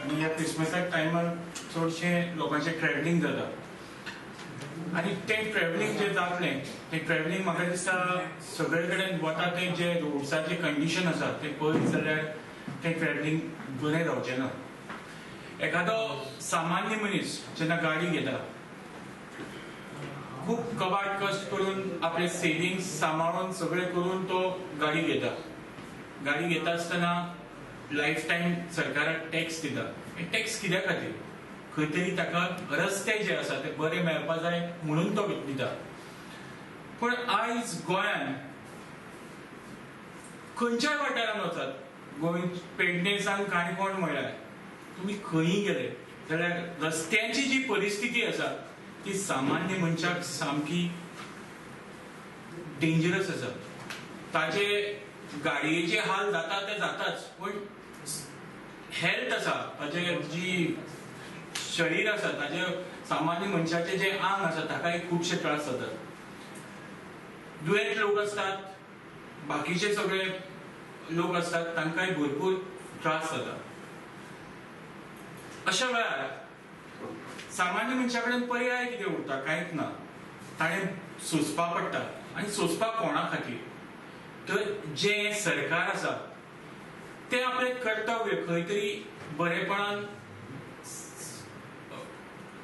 आनी ह्या क्रिसमसाक टायमार चडशें लोकांचें ट्रॅव्हलिंग जाता आनी तें ट्रॅव्हलिंग जें जातलें तें ट्रॅव्हलिंग म्हाका दिसता सगळे कडेन वता तें जे रोड्साचें कंडिशन आसा तें पळयत जाल्यार तें ट्रॅव्हलिंग बरें जावचें ना. एखादो सामान्य मनीस जेन्ना गाडी घेता, खूब कबाड कश्ट करून आपले सेविंग्स सांबाळून सगळें करून तो गाडी घेता. गाडी घेता आसतना लायफ टायम सरकाराक टॅक्स दिता. हे टॅक्स कित्या खातीर? खंय तरी ताका रस्ते जे आसा ते बरे मेळपा जाय म्हणून तो दिता. पूण आयज गोंयान खंयच्याय वाठारांत वचात, गोंय पेडणे सावन काणकोण म्हळ्यार तुमी खंयी गेले जाल्यार रस्त्यांची जी परिस्थिती आसा ती सामान्य मनशाक सामकी डेंजरस आसा. ताजे गाडयेचे हाल जाता ते जाताच, पूण हेल्थ आसा ताजे, जी शरीर आसा ताजे, सामान्य मनशाचें जें आंग आसा ताकाय खुबशे त्रास जातात. दुयेंत लोक आसतात, बाकीचे सगळे लोक आसतात, तांकांय भरपूर त्रास जाता. अशा वेळार सामान्य मनशा कडेन पर्याय कितें उरता? कांयच ना. ताणें सोंसपा पडटा. आनी सोंसपाक कोणा खातीर? तर जें सरकार आसा तें आपलें कर्तव्य खंय तरी बरेपणान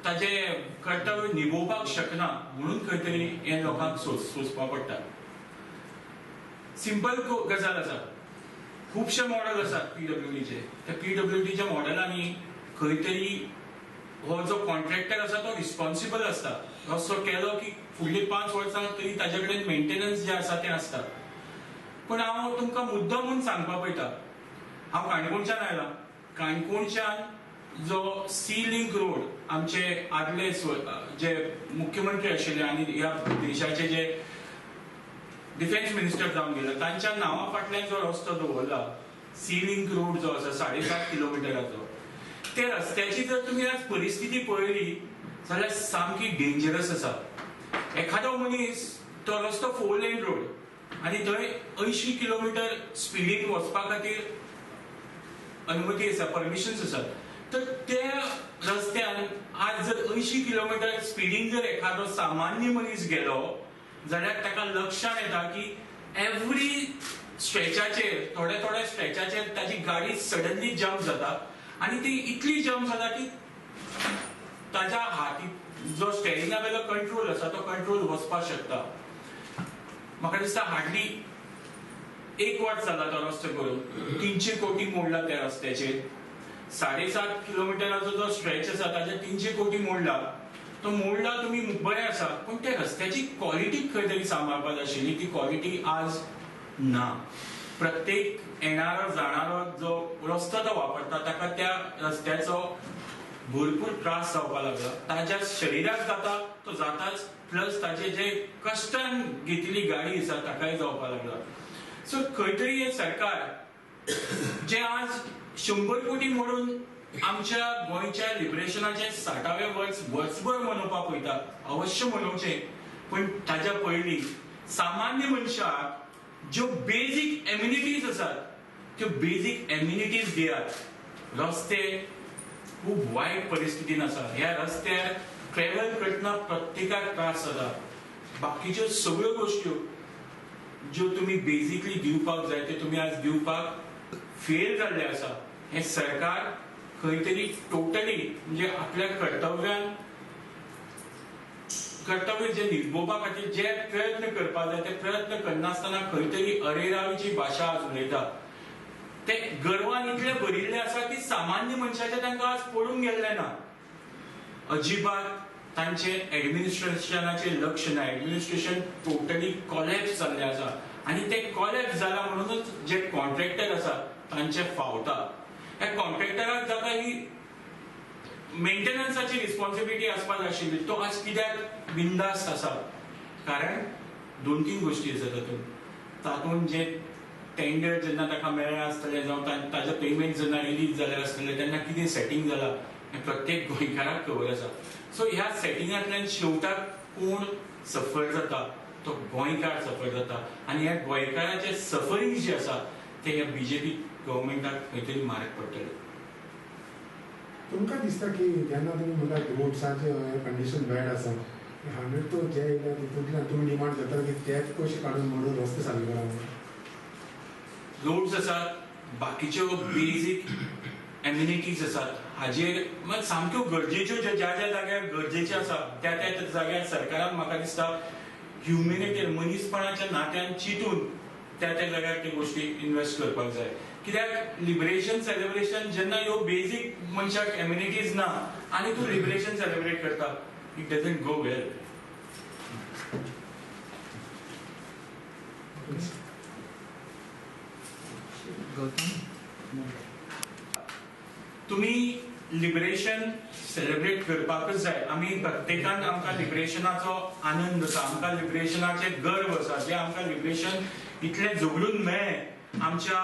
ताजें कर्तव्य निभोवपाक शकना म्हणून खंय तरी हें लोकांक सोंसपा पडटा. सिंपल गजाल आसा, खुबशे मॉडल आसात पीडब्ल्यूडीचे. त्या पीडब्ल्यूडीच्या मॉडलांनी खंय तरी हो जो कॉन्ट्रॅक्टर आसा तो रिस्पॉन्सिबल आसता. रस्तो केलो की फुडली 5 वर्सां तरी ताजे कडेन मेंटेनन्स जे आसा तें आसता. पूण हांव तुमकां मुद्दम म्हूण सांगपा पळयता, हांव काणकोणच्यान आयला. काणकोणच्यान जो सी लिंक रोड, आमचे आदले जे मुख्यमंत्री आशिल्ले आनी ह्या देशाचे जे डिफेन्स मिनिस्टर जावन गेले, तांच्या नांवा फाटल्यान जो रस्तो दवरला, सी लिंक रोड जो आसा 7.5 किलोमिटराचो, त्या रस्त्याची जर तुमी आज परिस्थिती पळयली जाल्यार सामकी डेंजरस आसा. एखादो मनीस, तो रस्तो फोर लेन रोड आनी थंय 80 किलोमिटर स्पिडीन वचपा खातीर अनुमती आसा, परमिशन्स आसात, तर त्या रस्त्यान आज जर 80 किलोमिटर स्पिडीन जर एखादो सामान्य मनीस गेलो जाल्यार ताका लक्षात येता की एवरी स्ट्रेचाचेर, थोड्या थोड्या स्ट्रेचाचेर ताजी गाडी सडनली जम्प जाता आनी ती इतली जम्प जाता की ताज्या हाती जो स्टेरिंगा वेलो कंट्रोल आसा तो कंट्रोल वचपाक शकता. म्हाका दिसता हार्डली एक वर्स जाला तो रस्तो करून, 300 कोटी मोडला त्या रस्त्याचेर. 7.5 किलोमिटराचो जो स्ट्रेच आसा ताजे 300 कोटी मोडला. तो मोडला तुमी, बरें आसा, पूण त्या रस्त्याची क्वॉलिटी खंय तरी सांबाळपाक जाय आशिल्ली, ती क्वॉलिटी आज ना. प्रत्येक येणारो जाणारो जो रस्तो तो वापरता ताका त्या रस्त्याचो भरपूर त्रास जावपाक लागला. ताज्या शरिराक जाता तो जाताच, प्लस ताजे जे कश्टान घेतिल्ली गाडी आसा ताकाय जावपाक लागला. सो खंय तरी हे सरकार जे आज 100 कोटी मोडून आमच्या गोंयच्या लिबरेशनाचे 60वें वर्स वर्सभर मनोवपाक पळयता, अवश्य मनोवचें, पण ताज्या पयलीं सामान्य मनशाक ज्यो बेजीक एम्युनिटीज आसात त्यो बेजीक एम्युनिटीज दियात. रस्ते खूब वायट परिस्थितीन आसा. ह्या रस्त्यार ट्रॅव्हल करतना प्रत्येकाक त्रास जाता. बाकीच्यो सगळ्यो गोश्टी ज्यो तुमी बेजिकली दिवपाक जाय ते तुमी आज दिवपाक फेल जाल्ले आसा. हें सरकार खंय तरी टोटली म्हणजे आपल्या कर्तव्यान कर्तव्य जे निभोवपा खातीर जे प्रयत्न करपाक जाय ते प्रयत्न करनासतना खंय तरी अरेरावीची भाशा आज उलयता. ते गर्वान इतले भरिल्ले आसा की सामान्य मनशाचे तांकां आज पडून गेल्ले ना अजिबात. तांचे एडमिनिस्ट्रेशनाचेर लक्ष ना. एडमिनिस्ट्रेशन टोटली कॉलॅप्स जाल्लें आसा आनी ते कॉलॅप्स जाला म्हणूनच जे कॉन्ट्रॅक्टर आसा तांचे फावता. ह्या कॉन्ट्रॅक्टराक जाका ही मेंटेनन्साची रिस्पॉन्सिबिलिटी आसपाक जाय आशिल्ली तो आज कित्याक बिंदास्त आसा? कारण दोन तीन गोश्टी आसा तातूंत. तातूंत जे टेंडर जेन्ना ताका मेळ्ळें आसतलें जावं ताजें पेमेंट जेन्ना रिलीज जालें आसतलें तेन्ना कितें सेटींग जाला हें प्रत्येक गोंयकाराक खबर आसा. सो ह्या सेटिंगांतल्यान शेवटाक कोण सफर जाता? तो गोंयकार सफर जाता. आनी ह्या गोंयकाराचें सफरींग जें आसा तें ह्या बीजेपी गव्हर्मेंटाक खंय तरी मारक पडटलें. तुमकां दिसता की जेन्ना तुमी म्हणटा रोड्साचें कंडिशन बॅड आसा, 100 क्रोर जे येयल्या तितूंतल्यान तुमी डिमांड करता की तेच पयशे काडून म्हणून रस्ते सारके करा म्हणून? रोड्स आसात, बाकीच्यो बेजीक एम्युनिटीज आसात, हाजेर मात सामक्यो गरजेच्यो, ज्या ज्या ज्या जाग्यार गरजेच्यो आसा त्या त्या जाग्यार सरकारान म्हाका दिसता ह्युमेनिटी, मनीसपणाच्या नात्यान चिंतून त्या त्या जाग्यार त्यो गोश्टी इन्वेस्ट करपाक जाय. कित्याक लिबरेशन सेलिब्रेशन जेन्ना ह्यो बेजीक मनशाक एम्युनिटीज ना आनी तूं लिबरेशन सेलिब्रेट करता, it doesn't go well. Gautam, तुम्ही लिबरेशन सेलिब्रेट करपाकच जाय. आमी प्रत्येकान आमकां लिबरेशनाचो आनंद आसा, आमकां लिबरेशनाचे गर्व आसा, जे आमकां लिबरेशन इतलें झगडून मेळ्ळें, आमच्या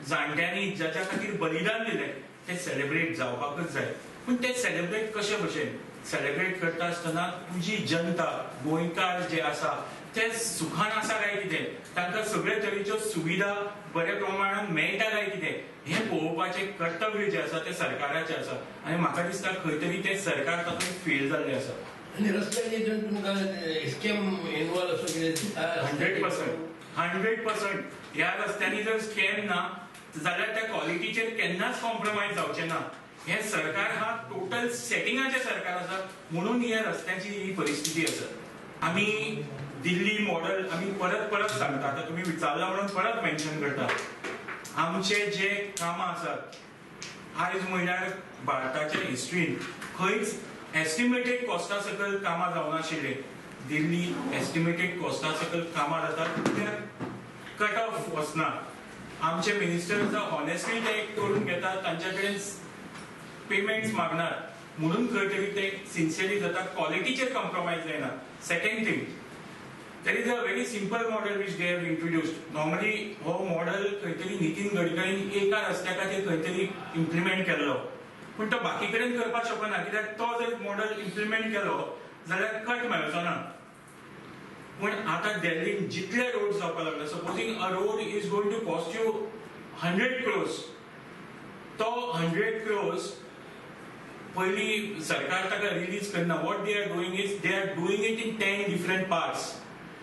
जाणट्यांनी ज्याच्या खातीर बलिदान दिलें, तें सेलिब्रेट जावपाकच जाय. पूण तें सेलिब्रेट कशे भशेन सेलिब्रेट करता आसतना तुजी जनता, गोंयकार जे आसा ते सुखान आसा काय कितें, तांकां सगळे तरेच्यो सुविधा बऱ्या प्रमाणान मेळटा काय कितें, हें पळोवपाचें कर्तव्य जें आसा तें सरकाराचें आसा. आनी म्हाका दिसता खंय तरी तें सरकार तातूंत फेल जाल्लें आसा. आनी रस्त्याचे तुमकां स्कॅम इनवॉल्व असो कितें दिसता? 100%, 100%. ह्या रस्त्यांनी जर स्कॅम ना जाल्यार त्या क्वॉलिटीचेर केन्नाच कॉम्प्रोमायज जावचें ना. हें सरकार हा टोटल सेटिंगाचें सरकार आसा, म्हणून ह्या रस्त्यांची ही परिस्थिती आसा. आमी दिल्ली मॉडल आमी परत परत सांगता, आतां तुमी विचारला म्हणून परत मेन्शन करता. आमचे जे कामां आसात आयज म्हणल्यार भारताच्या हिस्ट्रीन खंयच एस्टिमेटेड कॉस्टा सकयल कामां जावनाशिल्लीं. दिल्ली एस्टिमेटेड कॉस्टा सकयल कामां जातात, कित्याक कट ऑफ वचना. आमचे मिनिस्टर ऑनेस्टली ते करून घेतात, तांच्या कडेन पेमेंट्स मागनात, म्हणून खंय तरी ते सिन्सियरली जाता, क्वॉलिटीचेर कॉम्प्रोमायज जायना. Second thing, there is a very simple model which they have introduced. Normally हो मॉडल खंय तरी नितीन गडकरीन एका रस्त्या खातीर खंय तरी इम्प्लिमेंट केल्लो, पूण तो बाकी कडेन करपाक शकना, कित्याक तो जर मॉडल इम्प्लिमेंट केलो जाल्यार कट मेळचो ना. पूण आतां दिल्लीन जितले रोड जावपाक लागले, supposing a road is going to cost you 100 crores, तो 100 क्रोर्स पयलीं सरकार ताका रिलीज करना. What they are doing is they are doing it in 10 different parts.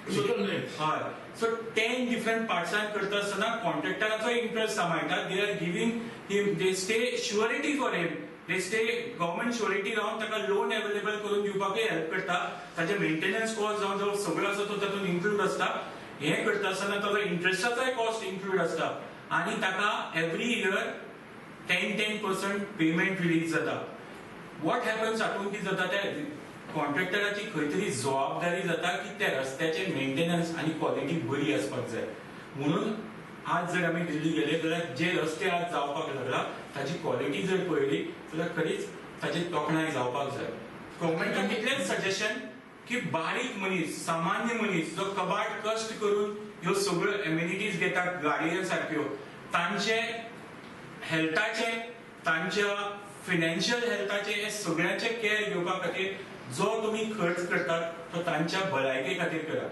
हय, सो 10 डिफरंट पार्ट्सान करता आसतना कॉन्ट्रॅक्टराचो इंट्रस्ट सांबाळटा. They are giving him, they stay surety for him, they stay government surety रावन ताका लोन अवेलेबल करून दिवपाकूय help करता. ताचे maintenance cost जावन जो सगळो आसा तो तातूंत इन्क्लूड आसता. हें करता आसतना ताजो इंट्रस्टाचोय कॉस्ट इन्क्लूड आसता आनी ताका every year 10-10% payment release जाता. What happens हातूंत कितें जाता, त्या कॉन्ट्रॅक्टराची खंय तरी जबाबदारी जाता की त्या रस्त्याचे मेंटेनन्स आनी क्वॉलिटी बरी आसपाक जाय. म्हणून आज जर आमी दिल्ली गेले जाल्यार जे रस्ते आज जावपाक लागला ताची क्वॉलिटी जर पळयली जाल्यार खरीच ताची तोखणाय जावपाक जाय. गव्हर्मेंटाक इतलेंच सजेशन की बारीक मनीस, सामान्य मनीस जो कबाड कश्ट करून ह्यो सगळ्यो एम्युनिटीज घेता गाडये सारक्यो, तांचे हेल्थाचे, तांच्या फिनान्शियल हेल्थाचे, हे सगळ्यांचे केअर घेवपा खातीर जो तुमी खर्च करतात तो तांच्या भलायके खातीर करा.